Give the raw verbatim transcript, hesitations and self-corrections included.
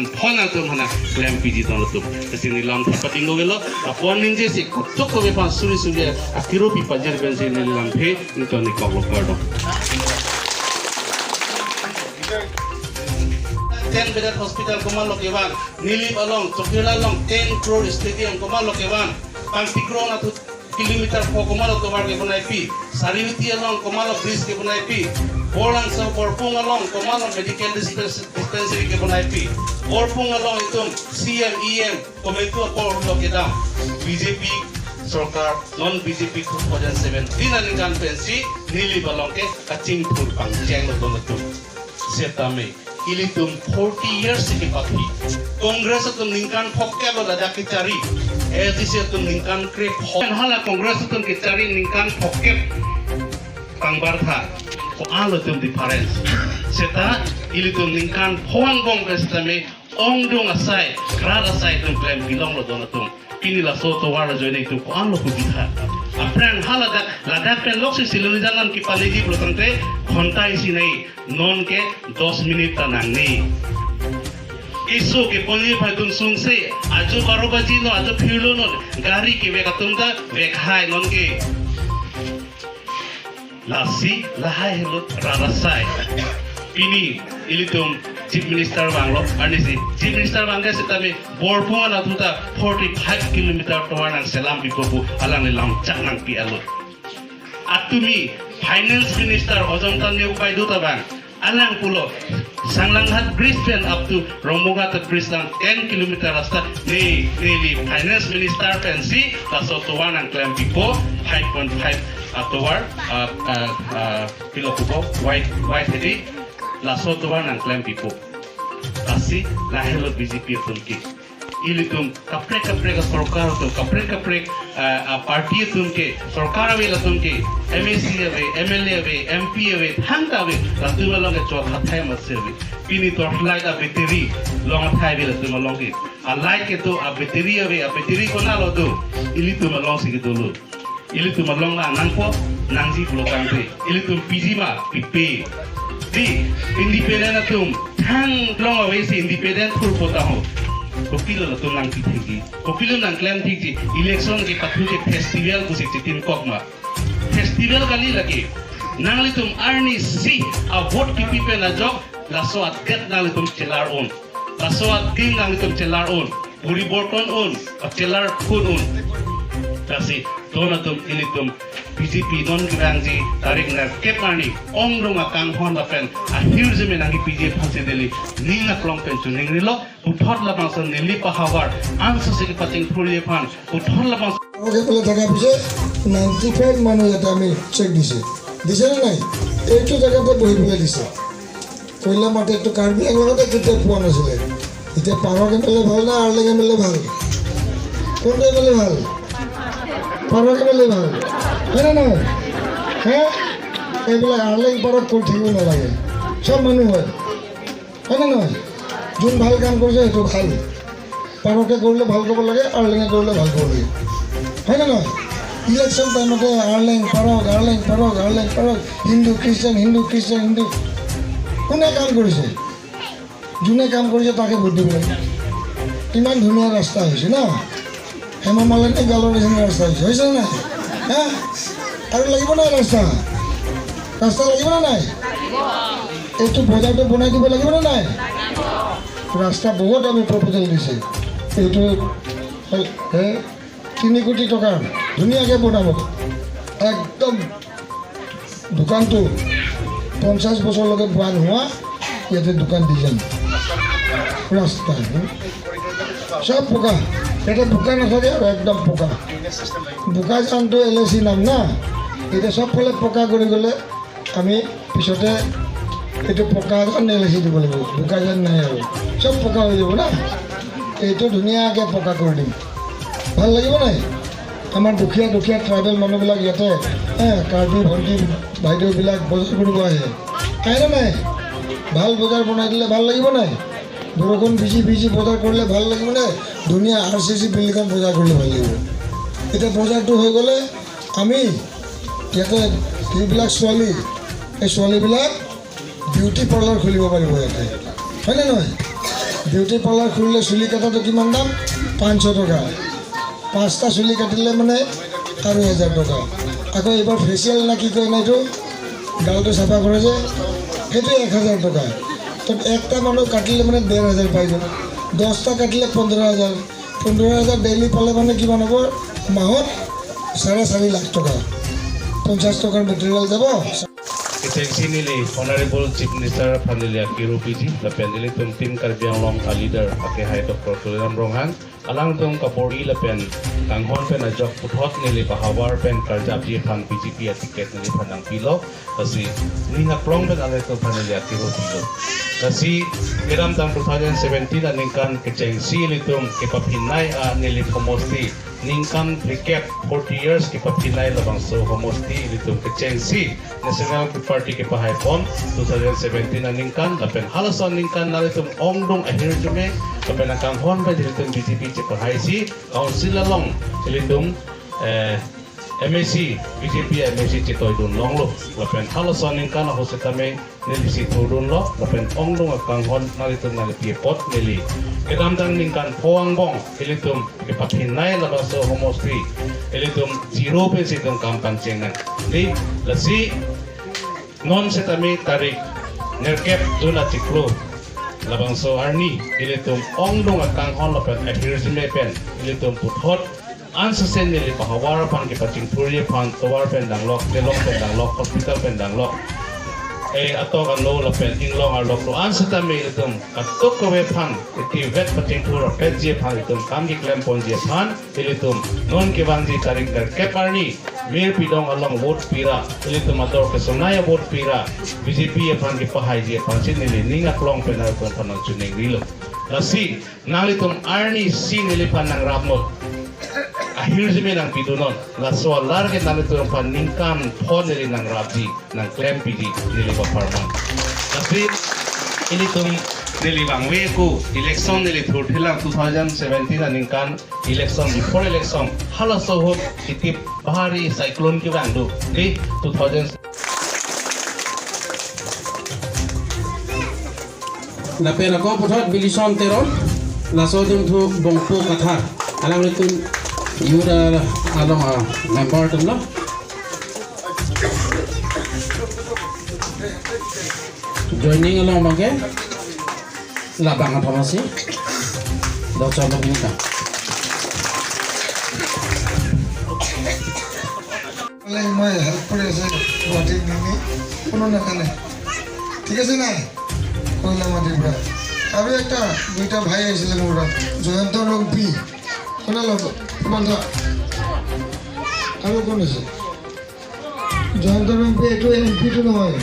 Phon atum hana klem piji ton atum. Lasi neli lam tha pating lo velo. Apon ningje si kutuk ko bepan suri suri akiro pi pajir pensi neli lam phe nington ni kok lo kardom. Ten bedded hospital komatlo kevan, Nilip along, Chokihola along, ten crore stadium komatlo kevan, Pangtikro na thu kilometer pho komatlo tovar kebonai pi, Sariuti along komatlo bridge kebonai pi, Borlangso Borpung along komatlo medical dispens-, dispensary kebonai pi, Borpung along itum C M, E M, komantu apor lo kedam, B J P sorkar, non B J P two thousand seventeen aningkan pensi Nilip along ke kachingthur pangcheng lo don atum. Setame, ilitum forty years si kepaphi. Congress atum ningkan phokep lo ladak kechari. A D C atum ningkan krepho. Hala Congress atum kechari ningkan phokep pangbartha. Ko-an lo atum difference. Seta, ilitum ningkan pho angbong ke setame, ongdung asai, rat asai atum klem pilong lo don atum. Pini laso tovar ajoine itum ko-an lo kubitha. Aphrang ha ladak, ladak pen lok si Silonijan lam kipaleji pulo tangte, ghonta isi nai, non ke dos minute ta nangne. Keso keponji aphan itum sungse, ajo baro baji non, ajo phirlo non, gari kevek atum ta vek hai non ke. Lasi lahai helo rat asai. Pini ilitum Chief Minister vanglo, arnisi Chief Minister vang ke setame Borpung anatthu ta forty-five kilometer tovar nangselam pipo pu alangli lamchak nangpi alo. Atumi Finance Minister Ojong Taniok Baideo ta vang. Alang pulo, Sanglanghat bridge pen up to Rongmoghat bridge lang ten kilometer rasta ne, neli Finance Minister pensi laso tovar nangklem pipo, five point five atovar, ah, ah, ah, pilo pupo, wide, wide hedi, laso tovar nangklem pipo. Lasi lahelo B J P atum ke. Ilitum kaprek kaprek asorkar atum, kaprek kaprek, ah, ah, party atum ke, sorkar ave latum ke, M A C ave, M L A ave, M P ave, thangta ave, latum along ke chot hathai masi ave. Pini torchlight a-battery long athai ave latum along ke. A-light kedo a-battery ave, a-battery konatlo do, ilitum along si kedo lo. Ilitum along la nangpo, nangji pulo tangte. Ilitum piji ma, pipe. Di, independent atum, thanglong ave si independent thurpo taho. Kopilo latum nangpi thikji. Kopilo nangklem thikji. Election kepathu ke festival pusi chitin kok ma. Festival kali lake. Nanglitum arnisi a-vote kipi pen ajok, laso adet nanglitum chelar un. Laso adim nanglitum chelar un. Poriborton un, chelar kun un. Lasi, don atum ilitum B J P non kevangji tarik nerkep arni, ongdung akanghon lapen ahirjume nangkepiji aphansi neli ning aklong pen choningrilo, puthot labangso neli pahavar, anso si kepachingthurji aphan, puthot labangso. Oke, bole thaka pise ninety five manu yate ami check dise. Dise na nai? Eitu jagate bohi bohi dise. পইলা মাতে তো কাৰ্বি আংলঙতে কেতিয়া পোৱা নাছিলে। এতিয়া park M L এ ভাল না Arleng M L এ ভাল? কোনটো এম এল এ ভাল? পাৰক এম এল এ ভাল, হয় নে নহয়? হে, এইবিলাক আৰ্লেং পাৰক কৰি থাকিব নালাগে, চব মানুহ হয়, হয় নে নহয়? যোন ভাল কাম কৰিছে সেইটো ভাল। পাৰকে কৰিলে ভাল ক'ব লাগে, আৰ্লেঙে কৰিলে ভাল ক'ব লাগে, হয় নে নহয়? ইলেকশ্যন টাইমতে আৰ্লেং পাৰক, আৰ্লেং পাৰক, আৰ্লেং পাৰক, হিন্দু খ্ৰীষ্টান, হিন্দু খ্ৰীষ্টান, হিন্দু। কোনে কাম কৰিছে? যোনে কাম কৰিছে তাকে ভোট দিব লাগে। ইমান ধুনীয়া ৰাস্তা হৈছে ন? হেমা মালিনীয়ে গালৰ নিচিনা ৰাস্তা হৈছে, হৈছে নে নাই? হা? আৰু লাগিব নাই ৰাস্তা? ৰাস্তা লাগিব নে নাই? এইটো বজাৰটো বনাই দিব লাগিব নে নাই? ৰাস্তা বহুত আমি প্ৰপ'জেল দিছে। এইটো, হে, তিনি কোটি টকাৰ ধুনীয়াকে বনাব। একদম দোকানটো পঞ্চাশ বছৰলৈকে বন্ধ হোৱা, ইয়াতে দোকান দি যাম। ৰাস্তা, হুম? চব পকা। ইয়াতে বোকা নাথাকে আৰু একদম পকা। বোকাজানটো এল এ চি নাম না, এতিয়া চব ফালে পকা কৰি গ'লে আমি পিছতে এইটো পকাজান এল এ চি দিব লাগিব। বোকাজান নাই আৰু, চব পকা হৈ যাব না। এইটো ধুনীয়াকে পকা কৰি দিম। ভাল লাগিব নাই? আমাৰ দুখীয়া দুখীয়া ট্ৰাইবেল মানুহবিলাক ইয়াতে, হে, কাৰ্বি ভণ্টি বাইদেউবিলাক বজাৰ কৰিব আহে, আহে নে নাই? ভাল বজাৰ বনাই দিলে ভাল লাগিব নাই? বৰষুণ ভিজি ভিজি বজাৰ কৰিলে ভাল লাগিব নাই? ধুনীয়া আৰ চি চি বিল্ডিঙত বজাৰ কৰিলে ভাল লাগিব। এতিয়া বজাৰটো হৈ গ'লে আমি ইয়াতে যিবিলাক ছোৱালী, এই ছোৱালীবিলাক বিউটি পাৰ্লাৰ খুলিব পাৰিব ইয়াতে, হয় নে নহয়? বিউটি পাৰ্লাৰ খুলিলে চুলি কটাটো কিমান দাম? পাঁচশ টকা। পাঁচটা চুলি কাটিলে মানে আঢ়ৈ হাজাৰ টকা। আকৌ এইবাৰ ফেচিয়েল না কি কয় না এইটো, গালটো চাফা কৰে যে, সেইটো এক হাজাৰ টকা। তো একটা মানুহ কাটিলে মানে ডেৰ হাজাৰ পাই গ'ল। দহটা কাটিলে পোন্ধৰ হাজাৰ। পোন্ধৰ হাজাৰ ডেইলি পালে মানে কিমান হ'ব? মাহত চাৰে চাৰি লাখ টকা। পঞ্চাশ টকাৰ মেটেৰিয়েল যাব। Kechengsi neli Honorable Chief Minister aphan neli akiru piji, lapen ilitum Team Karbi Anglong a-leader akehai Doctor Tuliram Ronghang, alangtum kabor-i lapen kanghon pen ajok puthot neli pahavar pen karjapji aphan B J P a-ticket neliphan nangpilo, lasi ning aklong pen ilitum aphan neli akiru pilo. Lasi kedamtang two thousand seventeen aningkan kechengsi ilitum kepaphinai a Nilip homosti ningkan phlikep, forty years kepaphinai labangso homosti ilitum kechengsi National Party kepahaipon two thousand seventeen aningkan, lapen halaso aningkan nanglitum ongdung ahirjume, lapen akanghon pen ilitum B J P chepahaisi, council along ilitum, eh, M A C, B J P M A C chetoidun longlo, lapen halaso aningkan ahut setame neli si thurdunlo, lapen ongdung akanghon nanglitum nangpi apot neli kedamtang ningkan pho angbong ilitum kepaphinai labangso homosti ilitum zero pensi itum kam pangcheng nang. Di, lasi non setame tarik nerkep June achiklo labangso arni ilitum ongdung akanghon lapen ahirjume pen ilitum puthot ansesen neli pahavar aphan kepachingthurji aphan tovar pen danglok, kelong pen danglok, hospital pen danglok, eh, atok ano lapen inglong arlok lo-an setame ilitum katuk kave aphan itivet pachingthurpetji aphan ilitum kam keklemponji aphan ilitum non kevangji tarik nerkep arni Mir Pidong along vote pira, ilitum ador kesonai a-vote pira, B J P aphan kepahaiji aphansi neli ning aklong pen ilitum aphan nangchiningrilo. Lasi nanglitum arnisi neliphan nangrapnon. Ahirjume nangpidunon. Laso alar ke nanglitum aphan ningkan pho neli nangrapji, nangklempiji neli ba pharman. Lasi ilitum neli vangve ako election neli thurthelang two thousand seventeen aningkan election, before election, halaso ahut iti bahari cyclone kevang do. Di two thousand Lapen ako puthot Bilison Teron, laso atum thu Bongpo Kathar. Alanglitum youth along a-member atumlo. Joining along abangke labang athom asi. Dochon abang ini ta. Like, মই হেল্প কৰি আছে গুৱাহাটীত মিমি, কোনো নাজানে, ঠিক আছে নাই? কইলামাটিৰ পৰা আৰু এটা, দুইটা ভাই আহিছিলে মোৰ তাত, জয়ন্ত ৰংপি, কোনে ল'ব? বন্ধ। আৰু কোন আছে? জয়ন্ত ৰংপি এইটো এম পিটো নহয়,